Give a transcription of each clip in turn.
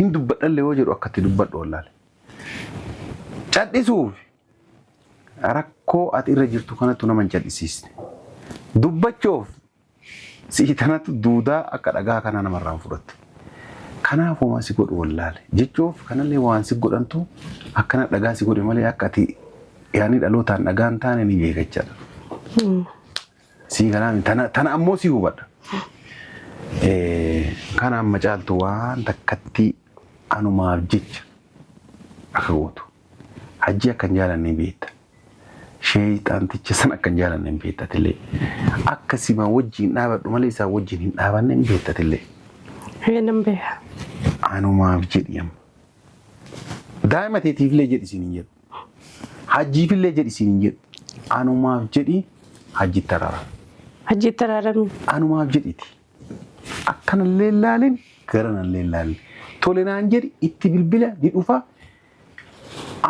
Hin dubbadhallee yoo jedhu akkatti dubbadhu wallaale. Cadhisuuf rakkoo ati irra jirtu kanattu nama hin cadhisiisne. Dubbachuuf si'i tanatu duudaa akka dhagaa kanaa namarraa hin fudhattu. Kanaaf homaa si godhu wallaale. Jechuuf kanallee waan si godhantu akkana dhagaa si godhe malee akka ati yaani dhalootaan dhagaa hin taane ni beeka jechaadha. Sii kanaa tana ammoo si hubadha. Kana amma caaltu waan takkatti anumaaf jecha akka gootu. Hajji akka hin jaalanne beekta. Sheeyxaanticha san akka hin jaalanne hin beekta atillee. Akka sima wajjin dhaabadhu malee isaan wajjin hin dhaabanne hin beekta atillee. Nan beeka. Anumaaf jedhi amma. Daa'ima teetiifillee jedhi siin hin jedhu. Hajjiifillee jedhi siin hin jedhu. Anumaaf jedhi hajjitti araarami. Hajjitti araarami. Anumaaf jedhiti. Akkanallee hin laalin garanallee hin laalin. Tole naan jedhi itti bilbila ni dhufa.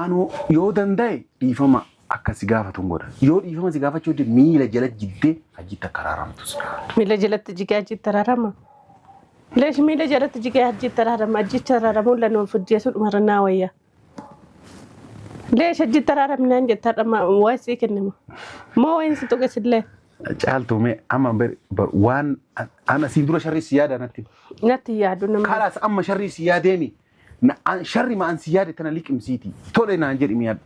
Anu yoo danda'e dhiifama akka si gaafatu godha. Yoo dhiifama si gaafachuu dide miila jala jiddee hajjitti akka araaramtu si gaafata. Miila jalatti jigee hajjitti araarama. Leesh miila jalatti jigee hajjitti araarama. Hajjichi araaramuun lanuun fudjeessu dhumarra naa wayya. Leesh hajjitti araaramni naan jetta har'a waa sii kennama. Moo wayin si tuqe sillee. Caaltuu mee amma waan ana siin dura sharrii si yaada natti. Natti yaadu nama. Kalaas amma sharrii si yaadeemi. Sharri ma'an si yaade tana liqimsiiti. Tole naan jedhi mi'adha.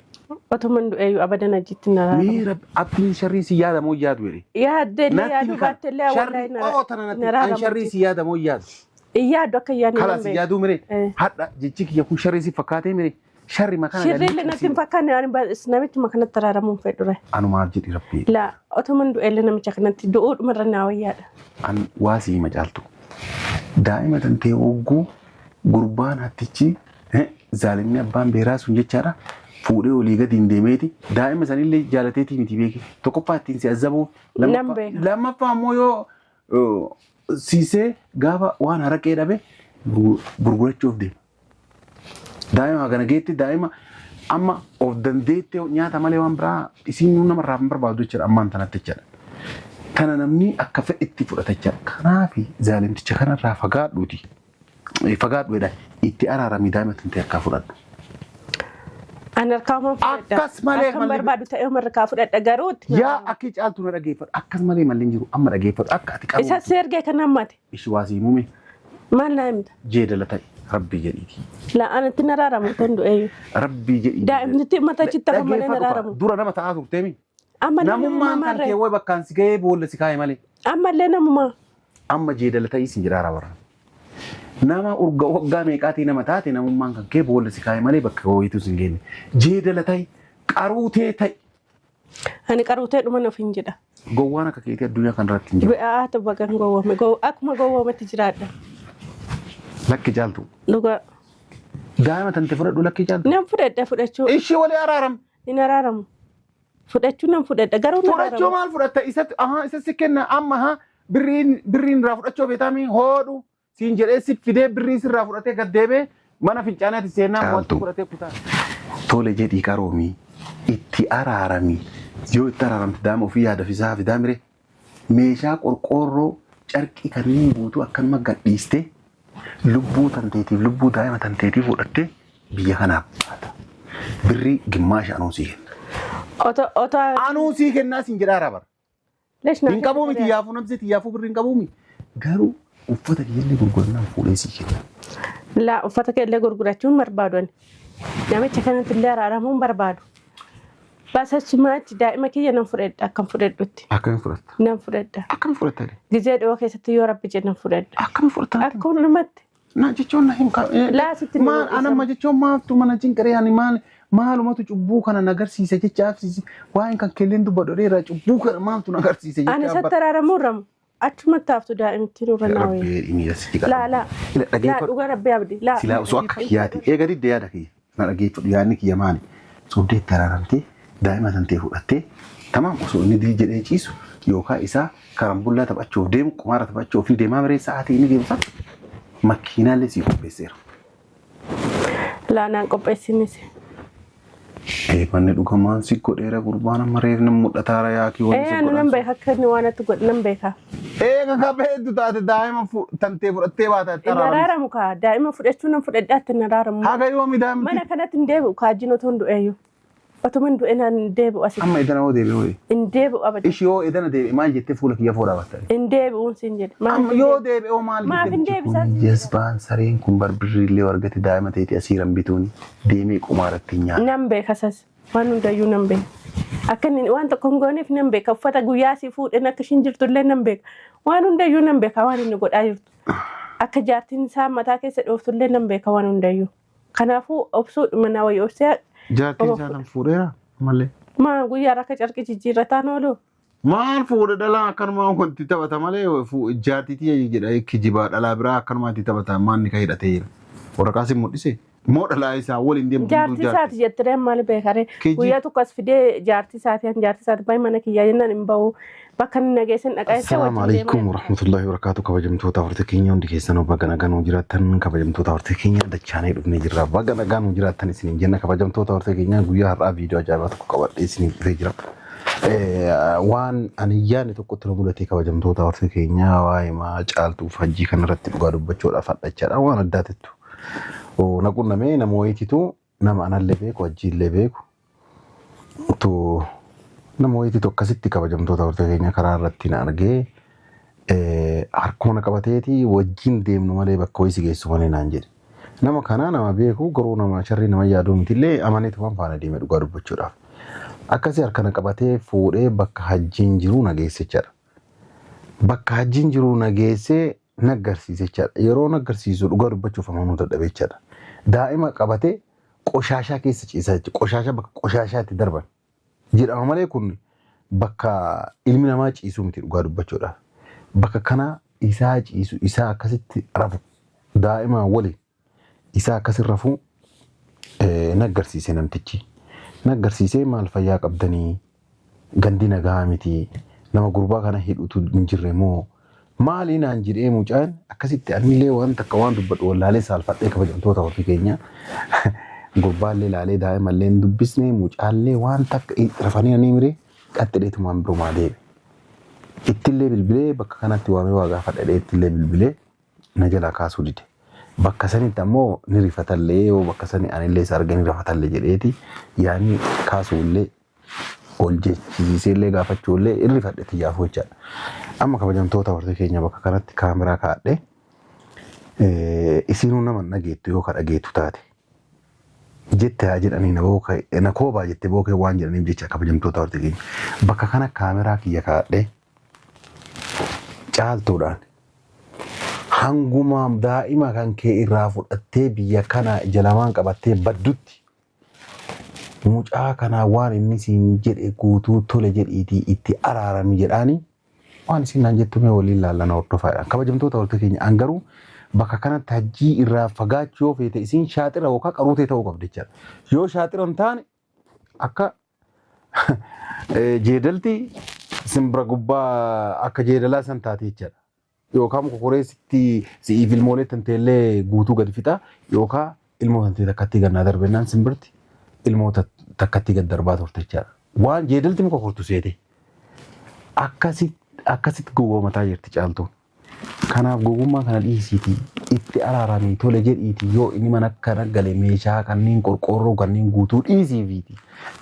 Otuman du'eeyyu abadan hajjitti na araarama. Mee rabbi abdiin sharrii si yaada moo yaadu jedhe. Yaadde illee Natti yaaduu himi kan baatte illee sharri wallahi na oo tana natti na an araarama sharrii si yaada moo yaadu. Yaadu akka yaadne nan Kalaas beeka. yaaduu mire Eh. hadha jechi kiyya kun sharrii si fakkaatee mire sharri makana Shirri illee natti hin fakkaanne ani namichuma kanatti araaramuu hin fedhu re. Anumaaf jedhi rabbi. Laa otuman du'e illee namicha kanatti du'uudhuma irra naa wayyaadha. An waa si hima caaltu. Daa'ima tantee hogguu gurbaan hattichi zaalimni abbaan beeraa sun jechaadha fuudhee olii gadi hin deemeeti daa'ima sanillee jaalateetii miti beeki tokkoffaa ittiin si azzabuuf Nan lammaffaa beeka. lammaffaa immoo yoo siisee gaafa waan haraqee dhabe gurgurachuuf deema. Daa'ima kana geetti daa'ima amma of dandeettee nyaata malee waan biraa isiin namarraa hin barbaadu jechuudha ammaan tanatti jechuudha. Tana namni akka fedhetti fudhata jechuudha. Kanaaf zaalimticha kanarraa fagaadhuuti. Fagaadhu jedha itti araaramii daa'ima tantee harkaa fudhadhu. Ani harkaa homaan fudhadha. Akkas malee Akkan malli- barbaadu ta'ee homaan harkaa fudhadha garuu itti Yaa akki caaltu na dhageeffadhu akkas malee malli hin jiru amma dhageeffadhu akka ati qabu. Isa si ergee kan hammate Ishi waa sii mume maal naa himta? jeedala ta'e rabbii jedhiiti. Laa ani itti naraaramu tan du'eeyyu. Rabbii jedhii. Daa'imnitti mata achitti hafa malee Dhageeffadhu naraaramu. dura nama ta'aa turteemi. Ammallee Namummaan namumaa kan maarree. kee wayi bakkaan si ga'ee boolla si kaa'e malee. Ammallee namumaa. Amma jeedala ta'ii sin jedhaa bara. Nama urga waggaa meeqaatii nama taate namummaan kan kee boolla si kaa'e malee bakka wayiitu sin geenne. Jeedala ta'i qaruutee ta'i. Ani qaruutee dhuman ofiin jedha. Gowwaan akka keetii addunyaa kanarratti hin jiru. Haa ta'u bagan gowwoome. Akkuma gowwoometti jiraadha. Lakki caaltu. Dhugaa. Daa'ima tante fudhadhu lakki caaltu. Nan fudhadha fudhachuu. Ishii walii araaram. Hin araaramu. Fudhachuu nan fudhadha garuu hin Fudhachuu araaramu. maal fudhatta isatti ahaa isa si kenna amma haa birriin birriin irraa fudhachuu beektaami hoodhu siin jedhee si fidee birrii sirraa fudhatee gad deebee mana fincaaniyaatti seenaa mo'atti fudhatee kutaa. Tole jedhii qaroomii itti araaramii yoo itti araaramte daa'ima ofii yaada fisaa fidaa mire meeshaa qorqoorroo carqii kanneen guutuu akkanuma gadhiistee lubbuu tanteetiif lubbuu daa'ima tanteetii fudhattee biyya kanaaf baata. Birrii gimmaasha anuu sii kenna. Otoo otoo Anuu sii kennaa siin jedhaa bara. leesh naa Hin qabuu miti kenna. yaafuu namsi xiyyaafuu birrii hin qabuu mi. Garuu uffata kiyyallee gurgurannaan fuudhee sii kenna. Laa uffata kee illee gurgurachuu hin barbaadu ani. Namicha kanatti illee araaramuu hin barbaadu. Basachumaa achi daa'ima kiyya nan fudhadha akkam fudhadhutti. Akkamiin fudhatta? Nan fudhadha. Akkamiin fudhatta? Gizee dhiyoo keessatti yoo rabbi jedhe nan fudhadha. Akkamiin fudhatta? Akka hundumatti. Na jechuun na hin Laa sitti ni Maal mul'isa. anamma jechuun maaltu mana cinqaree ani maal maalumatu cubbuu kana na agarsiise jecha afsiise waa'een kan kelleen dubbadhu dheeraa cubbuu kana maaltu na agarsiise Ani jecha isatti araaramuu irramu. Achumatti haftu daa'imti nurra naa wayya. Rabbi miila sitti qaba. Laa laa. Ila Laa dhageeffadhu. dhuga rabbi abdi. Laa. Silaa osoo akka kiyyaati. Eega didde yaada kiyya. Na dhageeffadhu yaadni kiyya maali? Sobdee itti araaramtee daa'ima tan ta'e fudhattee tamaam osoo inni dii jedhee ciisu yookaan isaa karambullaa taphachuuf deemu qumaara taphachuuf hin deemaa miree sa'aatii inni deemu sana makiinaallee sii qopheesseera. Laa naan qopheessinis. Manni dhugamaan si godheera gurbaan amma reefni mul'ataara yaakii wanni Ee si anu nan godhan. beeka akka inni waan natti godhe nan beeka. Eega ka beektu taate daa'ima tantee fudhattee baata itti Hin araaramu. araaramu kaa daa'ima fudhachuu nan fudhadhaa itti hin araaramu. Haga yoomi daa'imti? Mana kanatti hin deebi'u kaa ajjiin otoo hin du'eeyyu. Otuma hin du'e naan deebi'u asitti. Amma edana hoo deebi'e hoo? Hin deebi'u abada. Ishi yoo edana deebi'e maal jettee fuula kiyya fuudhaa batta? Hin deebi'uun siin jedhe. Maaf Amma hin yoo deebi'u? deebi'e hoo maal Maaf hin deebisan? Jazbaan sareen kun barbirri illee argate daa'ima ta'eeti asiiran bituun deemee qumaaratti hin nyaata. Nan beeka sas. Waan hundayyuu nan beeka. Akka inni waan tokko hin gooneef nan beeka. Uffata guyyaa sii fuudhan akka ishiin jirtu illee nan beeka. Waan hundayyuu nan beeka waan inni godhaa jirtu. Akka jaartiin isaa mataa keessa dhooftu illee nan beeka waan hundayyuu. Kanaafuu obsuu mana wayii obsee Jaartiin isaa tan fuudheera malee. Maa guyyaa akka carqii jijjiirrataan oolu. Maal fuudhe dhalaa akkanumaa wanti taphata malee jaartiitii jedha kijibaa dhalaa biraa akkanumaa itti taphata maanni kan hidhatee jira. Waraqaa si mul'ise moo dhalaa isaa waliin deemtu Jaartii isaati jettiree maal beekaree Kijib. guyyaa tokko as fidee jaartii isaati an jaartii isaati baay'ee mana kiyyaa jennaan hin bahu bakka inni nageessan dhaqaa jecha Assalaamu wajjin alaikum deemaa. warahmatullahi wabarakatuh. Kabajamtoota hortee keenya hundi keessanuu baga nagaan nuu jiraattan. Kabajamtoota hortee keenya dachaanee dhufnee jirra. Baga nagaan nuu jiraattan isiniin jenna. Kabajamtoota hortee keenya guyyaa har'aa viidiyoo ajaa'ibaa tokko qabadhee isiniif dhufee jira. Waan ani yaadne tokkotti nu mudate kabajamtoota hortee keenya waa'ee maa caaltuuf hajjii kanarratti dhugaa dubbachuudhaaf hadhachaadha. Waan addaatittu. Na qunnamee nama wayiititu nama anallee beeku hajjiillee beeku. Tu nama wayiititu akkasitti kabajamtoota hortee keenya karaa irratti na argee harkuma na qabateeti wajjin deemnu malee bakka wayii si geessu malee naan jedhe. Nama kana nama beeku garuu nama sharrii nama yaaduu mitillee amaneetu waan faana deeme dhugaa dubbachuudhaaf. Akkasii harka na qabatee fuudhee bakka hajjiin jiru na geesse jechaadha. Bakka hajjiin jiru na geessee na agarsiise jechaadha. Yeroo na agarsiisu dhugaa dubbachuuf amanuu dadhabe jechaadha. Daa'ima qabatee qoshaashaa keessa ciisaa jechuudha. Qoshaashaa bakka qoshaashaa itti darban. Jedhama malee kun bakka ilmi namaa ciisu miti dhugaa dubbachuudhaaf. Bakka kana isaa ciisu isaa akkasitti rafu daa'ima waliin isaa akkasi rafu na agarsiise namtichi. Na agarsiisee maal fayyaa qabdanii gandi nagaa miti nama gurbaa kana hidhutu hin jirre moo maali naan jedhee mucaan akkasitti anillee waan takka waan dubbadhu wallaalee saalfadhee kabajamtoota hortii keenya gurbaallee laalee daa'imallee hin dubbisne mucaallee waan takka rafanii ani miree qaxxireetumaan birumaa deeme. Ittillee bilbilee bakka kanatti waamee waa gaafadha ittillee bilbilee na jalaa kaasuu dide. Bakka sanitti ammoo ni rifatallee yoo bakka sani anillee isa arganii rifatallee jedheeti yaani kaasuullee ol jechisiiseellee gaafachuullee hin rifadhe xiyyaafuu jechaadha. Amma kabajamtoota hortii keenya bakka kanatti kaameraa kaa'adhe isinuu nama hin dhageettu yoo ka dhageettu taate. Jette haa jedhanii na bookee na koobaa jette bookee waan jedhaniif jecha kabajamtoota hortii keenya. Bakka kana kaameraa kiyya kaa'adhe caaltuudhaan hanguma daa'ima kan kee irraa fudhattee biyya kana ija lamaan qabattee baddutti mucaa kanaa waan inni siin jedhe guutuu tole jedhiitii itti araarami jedhaanii waan isin naan jettu mee waliin laallana hordofaadha. Kabajamtoota hortee keenya an garuu bakka kanatti hajjii irraa fagaachuu yoo feete isin shaaxira yookaan qaruutee ta'uu qabdi jechaadha. Yoo shaaxira hin taane akka jeedalti simbira gubbaa akka jeedalaa san taate jechaadha. Yookaan muka koreessitti si'iif ilmoolee tanteellee guutuu gadi fixa yookaan ilmoo tantee takkatti gannaa darbennaan simbirti ilmoo takkatti gad darbaa turte jechaadha. Waan jeedalti muka kortu seete akkasitti gowwoomataa jirti caaltuun. Kanaaf gowwummaa kana dhiisiitii itti araaramii tole jedhiitii yoo inni mana kana gale meeshaa kanneen qorqoorroo kanneen guutuu dhiisiifiiti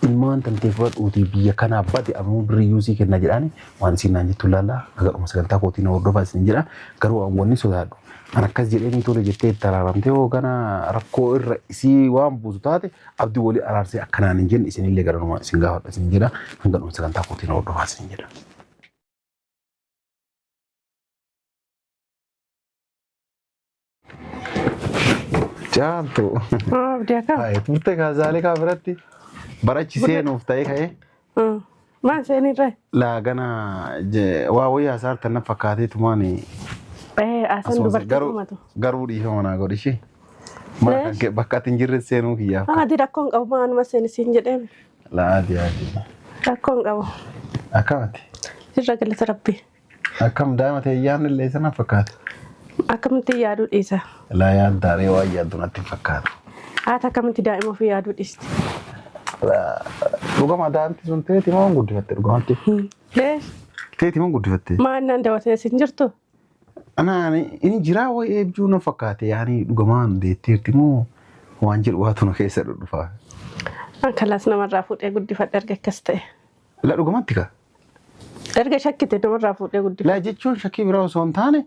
ilmaan tantee fudhadhuutii biyya kanaa bade ammoo birriyyuu sii kenna jedhaani waan isin naan jettu laallaa haga sagantaa kootii na hordofaa isin jedha garuu an wanni sodaadhu. An akkas jedhee tole jettee itti araaramtee hoo gana rakkoo irra isii waan buusu taate abdii walii araarsee akkanaan hin jenne isinillee garanumaa isin gaafadha isin jedha hanga dhuma sagantaa kootii na hordofaa isin jedha. Caaltu. Abdii akkam? Hayi turte kaasaalee kaa biratti barachi seenuuf ta'ee ka'ee. Maal seenirra? Laa gana waa wayii hasaartan na fakkaatee tumaan Asan dubartii dhumatu. Garuu dhiifama naa godhi ishee. Mana kan kee bakka ati hin jirre seenuu kiyyaaf. Adi rakkoon qabu maanuma seeni siin jedheen. Laa adi adi. Rakkoon qabu. Akkamati? Sirra galata rabbi. Akkam daa'ima ta'e yaadni illee sana fakkaata. Akkamitti yaaduu dhiisa? Laa yaaddaaree waan yaaddu natti hin fakkaatu. Haati akkamitti daa'ima ofii yaaduu dhiisti? Dhugama daa'imti sun teeti moo guddifatte dhugamatti? Leesh Teeti moo guddifatte? maal naan daawwatee sin jirtu? Anaan inni jiraa wayi eebjuu na fakkaate yaani dhugamaan deetteerti moo waan jedhu waatu na keessa dhudhufa. An kalaas namarraa fuudhee guddifadhe erga akkas ta'e. La dhugumatti ka? Erga shakkite namarraa fuudhee guddifadhe. La jechuun shakkii biraa osoo hin taane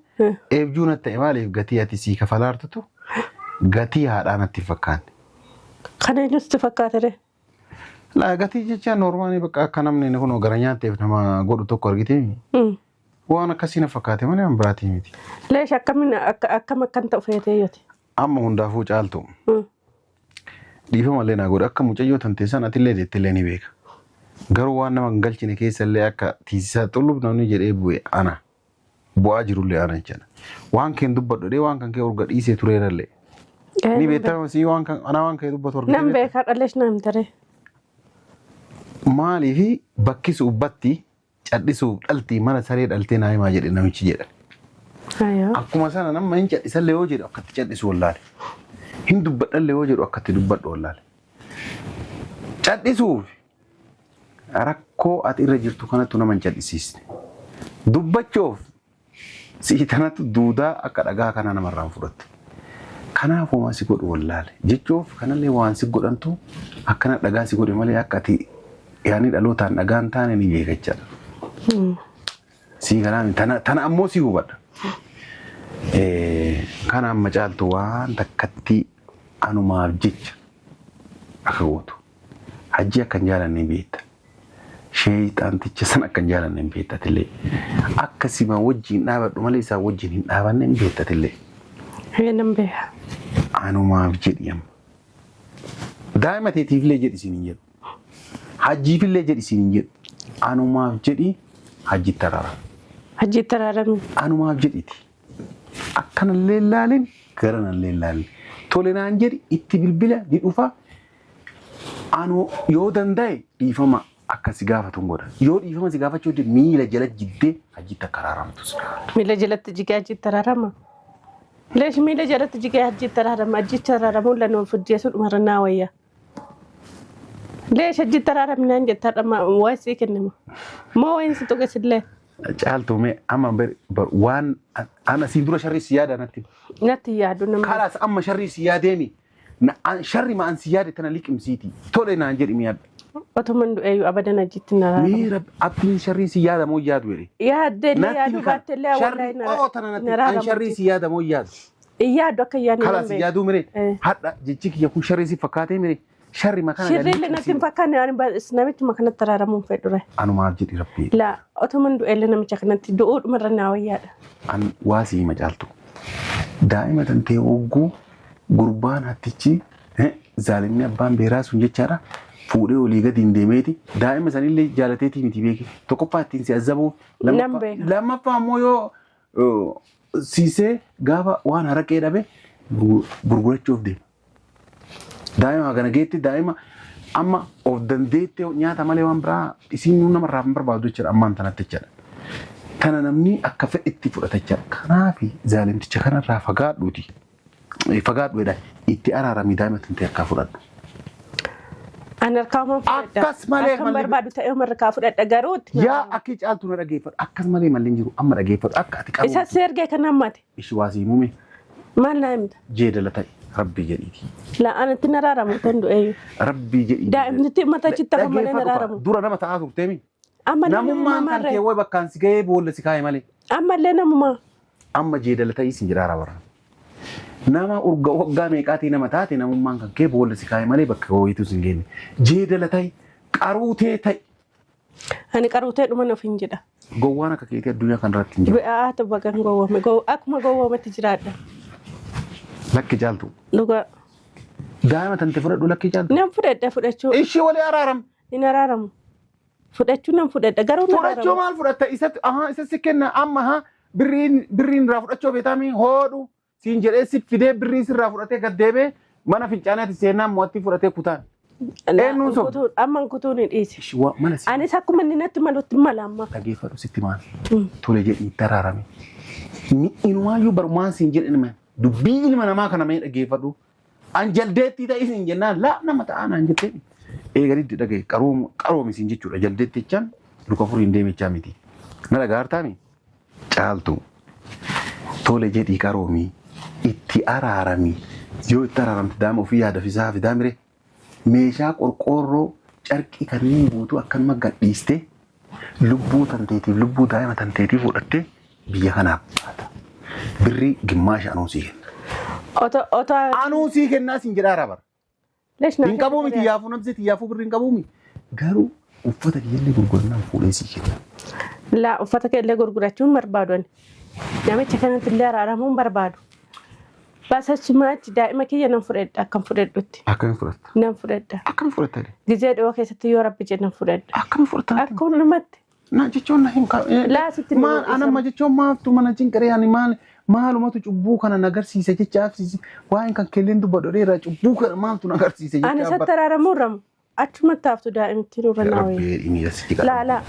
eebjuu natti ta'e maaliif gatii ati sii kafalaartutu gatii haadhaa natti hin fakkaanne. Kana eenyutu sitti fakkaate ree? La gatii jecha noormaanii bakka akka namni inni kun gara nyaatteef nama godhu tokko argitee waan akkasii na fakkaate malee waan biraatii miti. Leesh akkamiin akkam akkan ta'u feetee yooti. Amma hundaafuu caaltu dhiifama illee naa godhu akka mucayyoo tan teessan atillee deettillee ni beeka. Garuu waan nama hin galchine keessa illee akka tiisisaa xullub namni jedhee bu'e ana. Bu'aa jirullee ana jechaadha. Waan keen dubbadhu jedhee waan kan kee urga dhiisee tureerallee. Ni beektama sii waan kan anaa waan kee dubbatu argatee Nan beekta. beekaa dhalees naam taree. Maaliifi bakkisuuf batti cadhisuuf dhaltii mana saree dhaltee naa himaa jedhe namichi jedhan. Ayoo. Akkuma sana nama hin cadhisallee yoo jedhu akkatti cadhisu wallaale. Hin dubbadhallee yoo jedhu akkatti dubbadhu wallaale. Cadhisuuf rakkoo ati irra jirtu kanattu nama hin cadhisiisne. Dubbachuuf si'i tanatu duudaa akka dhagaa kanaa namarraan fudhatte. Kanaaf homaa si godhu wallaale. Jechuuf kanallee waan si godhantu akkana dhagaa si godhe malee akka ati yaani dhalootaan dhagaa hin taane ni beeka jechaadha. Sii kanaa tana, tana ammoo si hubadha. Kana amma caaltu waan takkatti anumaaf jecha akka gootu. Hajji akka hin jaalanne beekta. Sheeyxaanticha san akka hin jaalanne hin beektatillee. Akka sima wajjin dhaabadhu malee isaan wajjin hin dhaabanne hin beektatillee. Ee nan beeka. Anumaaf jedhi amma. Daa'ima teetiifillee jedhi siin hin jedhu. Hajjiifillee jedhi siin hin jedhu. Anumaaf jedhi hajjitti araarami. Hajjiitti araarami. Anumaaf jedhiti. Akkanallee hin laalin garanallee hin laalin. Tole naan jedhi itti bilbila ni dhufa. Anu yoo danda'e dhiifama akka si gaafatu hin godha. Yoo dhiifama si gaafachuu dide miila jala jiddee hajjitti akka araaramtu si gaafadha. Miila jalatti jigee hajjiitti araarama. Leesh miila jalatti jigee hajjiitti araarama. Hajjiitti araaramuun lanoon fudjeessu dhumarra naa wayya. Leesh hajjiitti araaramnaan jette har'a waa sii kennama. Moo wayin si tuqe sillee. Caaltuu mee amma waan ana siin dura sharrii si yaada natti. Natti yaadu nama. Kalaas amma sharrii si yaadeemi. Sharri ma an si yaade tana liqimsiiti. Tole naan jedhi mi'a. Otuman du'eeyyu abadan hajjiitti na araarama. Mee rabbi abdiin sharrii si yaada moo yaadu jedhe. Yaadde illee Natti yaaduu himi kana. baatte illee Sharri wallahi oo tana natti an sharrii si yaada moo yaadu. Yaadu akka yaadne nan Kalaas beeka. yaaduu mire Eh. hadha jechi kiyya kun sharrii si fakkaatee mire sharri makana Shirri illee natti hin fakkaanne ani namichuma kanatti araaramuun fedhu re. Anumaaf jedhi rabbi. Laa otuman du'ellee namicha kanatti du'uudhuma irra naa wayyaadha. An waa si hima caaltu. Daa'ima tantee hogguu gurbaan hattichi zaalimni abbaan beeraa sun jechaadha fuudhee olii gadi hin deemeeti daa'ima sanillee jaalateetii miti beeki tokkoffaa ittiin si azzabuuf Nan beeka. lammaffaa immoo yoo siisee gaafa waan haraqee dhabe gurgurachuuf deema. Daa'ima kana geetti daa'ima amma of dandeettee nyaata malee waan biraa isiin namarraa hin barbaadu jechuudha ammaan tanatti jechuudha. Tana namni akka fedhetti fudhata jechuudha. Kanaaf zaalimticha kanarraa fagaadhuuti. Fagaadhu jedha itti araaramii daa'ima tantee harkaa fudhadhu. Ani harkaa homaan fudhadha. Akkas malee Akkan malli- barbaadu ta'ee homaan harkaa fudhadha garuu itti Yaa akki caaltu na dhageeffadhu akkas malee malli hin jiru amma dhageeffadhu akka ati qabu. Isa si ergee kan hammate. Ishi waa sii muume Maal naa himta? jeedala ta'e rabbii jedhiiti. Laa anatti hin araaramu tan du'eeyyu. Rabbii jedhiiti. Daa'imnitti mata achitti hafa malee hin Dhageeffadhu araaramu. dura nama ta'aa turteemi. Ammallee namumaa Namummaan kan maarree. kee wayi bakkaan si ga'ee boolla si kaa'e malee. Ammallee namumaa. Amma jeedala ta'ii sin jedhaa bara. Nama urga waggaa meeqaatii nama taate namummaan kan kee boolla si kaa'e malee bakka wayiitu sin geenne. Jeedala ta'i qaruutee ta'i. Ani qaruutee dhuman ofiin jedha. Gowwaan akka keetii addunyaa kanarratti hin jiru. Haa ta'u bagan gowwoome. Akkuma gowwoometti jiraadha. Lakki caaltu. Dhugaa. Daa'ima tante fudhadhu lakki caaltu. Nan fudhadha fudhachuu. Ishii walii araaram. Hin araaramu. Fudhachuu nan fudhadha garuu hin Fudhachuu araaramu. maal fudhatta isatti ahaa isa si kenna amma haa birriin birriin irraa fudhachuu beektaami hoodhu siin jedhee si fidee birrii sirraa fudhatee gad deebee mana fincaaniyaatti seennaan mo'atti fudhatee kutaan. Eenyuun sobde? Amma kutuun hin dhiise. Ishii waa mala si Anis akkuma inni natti malutti mala amma. dhageeffadhu sitti maal tole jedhii itti araarame. Inumaayyuu barumaan siin jedhe ilma dubbii ilma namaa kana mee dhageeffadhu. An jaldeettii ta'ii siin jennaan laa nama ta'aa naan jettee. Eeganitti dhagaye qaroomisiin jechuudha. Jaldeetti jechaan luka afuriin deemechaa miti. Na dhagaa hartaami? Caaltu tole jedhii qaroomii itti araaramii yoo itti araaramte daa'ima ofii yaada fisaa fidaa mire meeshaa qorqoorroo carqii kanneen guutuu akkanuma gadhiistee lubbuu tanteetiif lubbuu daa'ima tanteetii fudhattee biyya kanaaf baata. Birrii gimmaasha anuu sii kenna. Otoo otoo Anuu sii kennaa siin jedhaa bara. leesh naa Hin qabuu miti yaafuu namsi xiyyaafuu birrii hin qabuu miti. Garuu uffata kiyyallee gurgurannaan fuudhee sii kenna. Laa uffata kee illee gurgurachuun barbaadu ani. Namicha kanatti illee araaramuun barbaadu. Basachuma achi daa'ima kiyya nan fudhadha akkam fudhadhutti. Akkamiin fudhatta? Nan fudhadha. Akkamiin fudhatta? Gizee dhiyoo keessatti yoo rabbi jedhe nan fudhadha. Akkamiin fudhatta? Akka hundumatti. Na jechuun na hin qabu. Laa sitti Maal anamma jechuun maaltu mana cinqaree ani maal maalumatu cubbuu kana na agarsiise jecha absiise waa'een kan kelleen dubbadhu dheeraa cubbuu kana maaltu na agarsiise Ani jecha isatti araaramuu ramu. Achumatti haftu daa'imti nurra naa wayya. Rabbi miila sitti qaba. Laa laa.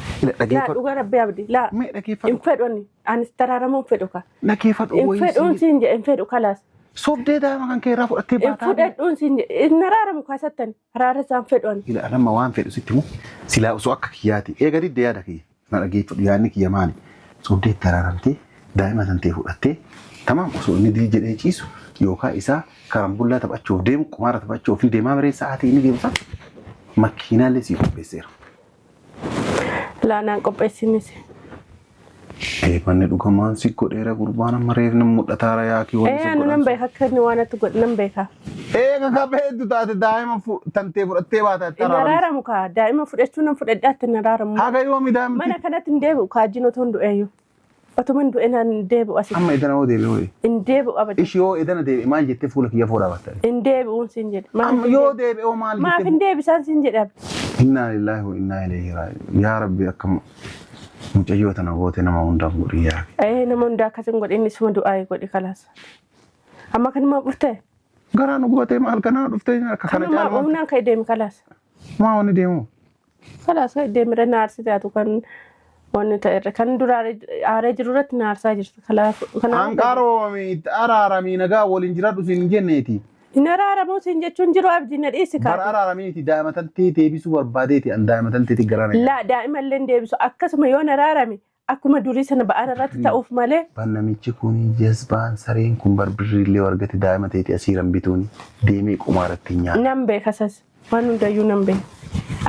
Laa dhuga rabbi abdi. Laa. Mee Hin dhageeffadhu. fedhu ani. Ani sitti araaramuu hin fedhu ka. Dhageeffadhu Hin fedhuun wayii. siin jedhe hin fedhu kalaas. Sobdee daa'ima kan kee irraa fudhattee Hin baataa. fudhadhuun siin jedhe. Hin araaramu kaasattan. Araara isaan fedhu ani. Ila anamma waan fedhu sitti himu silaa osoo akka kiyyaati. Eega didde yaada kiyya. Na dhageeffadhu yaadni kiyya maali? Sobdee itti araaramtee daa'ima san ta'e fudhattee tamaam osoo inni dii jedhee ciisu yookaan isaa karambullaa taphachuuf deemu qumaara taphachuuf hin deemaa baree sa'aatii inni deemu sana makiinaallee sii qopheesseera. Laa naan qopheessinis. Manni dhugamaan si godheera gurbaan amma reefni mul'ataara yaakii wanni Ee si anu nan godhan. beeka akka inni waan ati godhe nan beeka. Eega kabeeddu taate daa'ima tantee fudhattee baata itti Hin araaramte. araaramu kaa daa'ima fudhachuu nan fudhadhaa itti hin araaramu. Haga yoomi daa'imti? Mana kanatti hin deebi'u kaajin otoo hin du'eeyyu. Otuma hin du'e naan hin deebi'u asitti. Amma edana hoo deebi'e hoo? Hin deebi'u abada. Ishii hoo edana deebi'e maal jettee fuula kiyya fuudhaa batta? Hin deebi'uun siin jedhe. Maaf Amma hin yoo deebi'u? deebi'e hoo maal Maaf jettee hin deebisaan siin jedhe abdi. Innaa lillaahi wa innaa ilayhi raaji'uun. Yaa Rabbi akka mucayyoo tana goote nama hundaaf godhi yaa Rabbi. Ee nama hundaa akkas hin godhe inni suma du'aa godhe kalaas. Amma kanumaa dhuftee? Garaa nu gubatee maal kanaa dhuftee akka kana Kanumaa caalu humnaan ka'e deemi kalaas. maa wanni deemu? Kalaas ka'e deemi irra na aarsite atu kan wanni ta'e irra kan dura aaree jiru irratti na aarsaa jirta. Kalaaf kanaaf Anqaroomii araaramii nagaa waliin jiraadhu siin hin jenneeti. Hin araaramuu siin jechuun jiru abdii na dhiisi Bara kaate. araaramiiti daa'ima tantee deebisuu barbaadeeti an daa'ima tanteeti garaa na Laa daa'ima illee hin deebisu akkasuma yoo na araarame akkuma durii sana ba'aan irratti ta'uuf malee Ban namichi kun jazbaan sareen kun barbirri illee argate daa'ima teeti asiiran bituuni deemee qumaaratti hin nyaata. nan beeka sas waan hundayyuu nan beeka.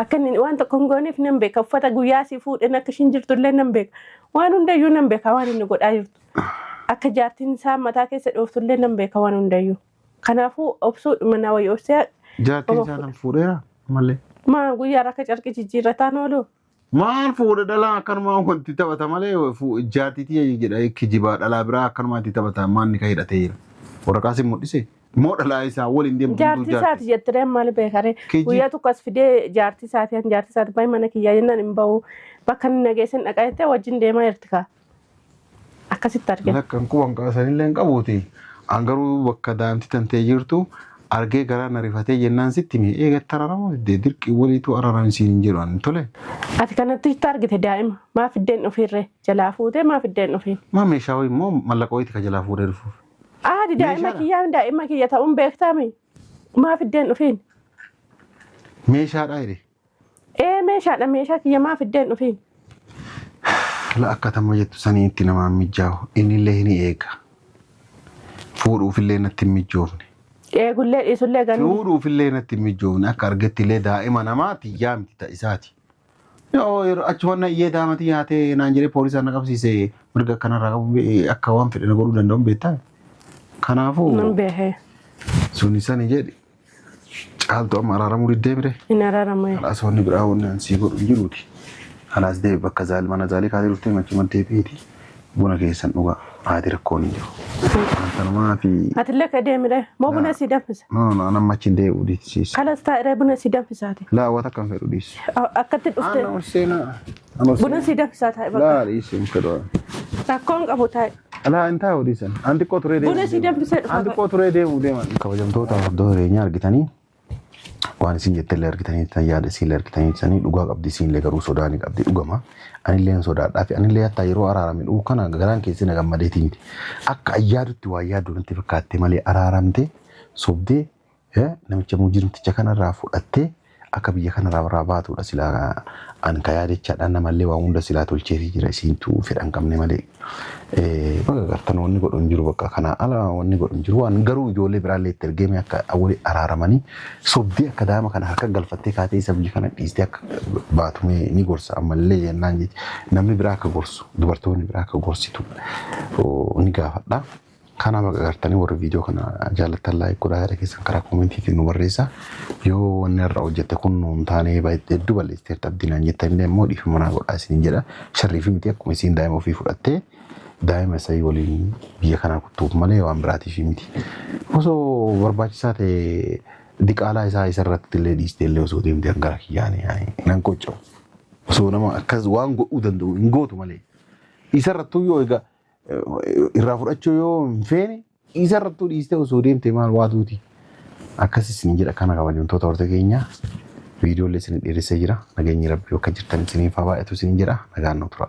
Akka inni waan tokko hin gooneef nan beeka uffata guyyaa sii fuudhan akka ishiin jirtu illee nan beeka waan hundayyuu nan beeka waan inni godhaa jirtu. Akka jaartiin isaa mataa keessa dhooftu illee nan beeka waan hundayyuu. Kanaafuu obsuu mana wayii obsee Jaartiin isaa kan fuudheera malee. maa guyyaa akka carqii jijjiirrataan oolu. Maal fuudhe dhalaa akkanumaa wanti taphata malee jaartiitii jedha kijibaa dhalaa biraa akkanumaatti taphata maanni kan hidhatee jira. Waraqaa si mul'ise moo dhalaa isaa waliin deemu Jaartii isaati jettiree maal beekaree guyyaa tokko as fidee jaartii isaati an jaartii isaati baay'ee mana kiyyaa jennaan hin bahu bakka inni nageessan dhaqaa jettee wajjin deemaa jirti kaa. Akkasitti argina. Lakkan kuban kaasanillee hin qabuuti. An garuu bakka daa'imti tantee jirtu argee garaa na rifatee jennaan sitti hime eega tararamu didee dirqii waliitu araramsiin hin jedhu ani tole. Ati kanatti itti argite daa'ima maaf iddeen dhufiirree jalaa fuutee maaf iddeen dhufiin. Maa meeshaa wayii immoo mallaqa wayiiti ka jalaa fuudhee dhufuuf. Aadi daa'ima Meeshaadha. kiyyaa daa'ima kiyya ta'uun beektaami maaf iddeen dhufiin. Meeshaadha jedhe. Ee meeshaadha meeshaa kiyya maaf iddeen dhufiin. La akka tamma jettu saniitti namaan mijaa'u innillee ni eega. Fuudhuufillee natti hin mijoofne. Eegullee dhiisullee ganni. Fuudhuufillee natti hin mijoofne akka argattillee daa'ima namaa tiyyaa miti ta'a isaati. Yoo yeroo achi wanna iyyee daa'ima tiyyaa ta'e naan jedhee poolisaan na qabsiise mirga akkanarraa qabu akka waan fedhe na godhuu danda'u beektaa. Kanaafuu Nan beekee suni sani jedhi caaltu amma araaramuu diddee mire. hin araaramu. Kalaas wanni biraa wanni an sii godhu hin jiruuti. Kalaas deebi bakka zaali mana zaalii kaatee dhuftee machuma deebiiti. Buna keessan dhugaa haati rakkoon hin jiru. Kanumaa fi Atillee ka deemire moo buna sii danfisa? no no an amma achi hin deebi'u dhiisiisa. Kalas taa'ee buna sii danfisaati. Laa waan akka hin fedhu dhiisi. Akkatti dhufte Ana ol seenaa. Ana ol buna seenaa. sii danfisaa taa'e bakka. Laa dhiisi hin fedhu. Rakkoon qabu taa'e. Laa hin taa'u dhiisan. An xiqqoo turee deemu. Buna sii danfisee dhufa. An xiqqoo turee deemu deeman. Kabajamtoota hordoftoota jireenyaa argitanii waan isin jettellee argitanii tan yaada isinillee argitanii sanii dhugaa qabdi isinillee garuu sodaa ni qabdi dhugama. Anillee hin sodaadhaa fi anillee hattaa yeroo araarame dhugu kana garaan keessi na gammadeetii miti. Akka ayyaadutti waa yaaddu natti fakkaatte malee araaramte sobdee namicha mujrimticha kanarraa fudhattee Akka biyya kanarraa biraa baatudha silaa an ka yaadachaadhaan namallee waa hunda silaa tolcheefii jira isiintu fedha hin qabne malee. Baga gartan wanni godhu hin jiru bakka kanaa ala wanni godhu hin jiru waan garuu ijoollee biraallee itti ergeeme akka wali araaramanii sobdee akka daa'ima kana harka galfattee kaatee isa biyya kana dhiistee akka baatu mee ni gorsa ammallee jennaan jechi namni biraa akka gorsu dubartoonni biraa akka gorsitu ni gaafadha. Kana baga gartanii warri viidiyoo kana jaallattan like godhaa yaada keessan karaa koomentiitiin nu barreessaa. Yoo wanni irra hojjette kun nu hin taane hedduu balleessiteerta abdii naan jettan illee immoo dhiifama naa godhaa isiniin jedha. Sharrii fi miti akkuma isiin daa'ima ofii fudhattee daa'ima isii waliin biyya kanaa kuttuuf malee waan biraatiif miti. Osoo barbaachisaa ta'e diqaalaa isaa isarratti illee dhiistee illee osoo deemtee hangara kiyyaanii nan qocca'u. Osoo nama akkas waan godhuu danda'u hin gootu malee. Isarrattuu yoo egaa irraa fudhachuu yoo hin feene isarrattuu dhiistee osoo deemte maal waatuuti. Akkas isin jedha kana kabajamtoota horte keenya viidiyoolee isin dheeressee jira. Nageenyi rabbii bakka jirtan isiniif haa baay'atu isin jedha nagaan nu tura.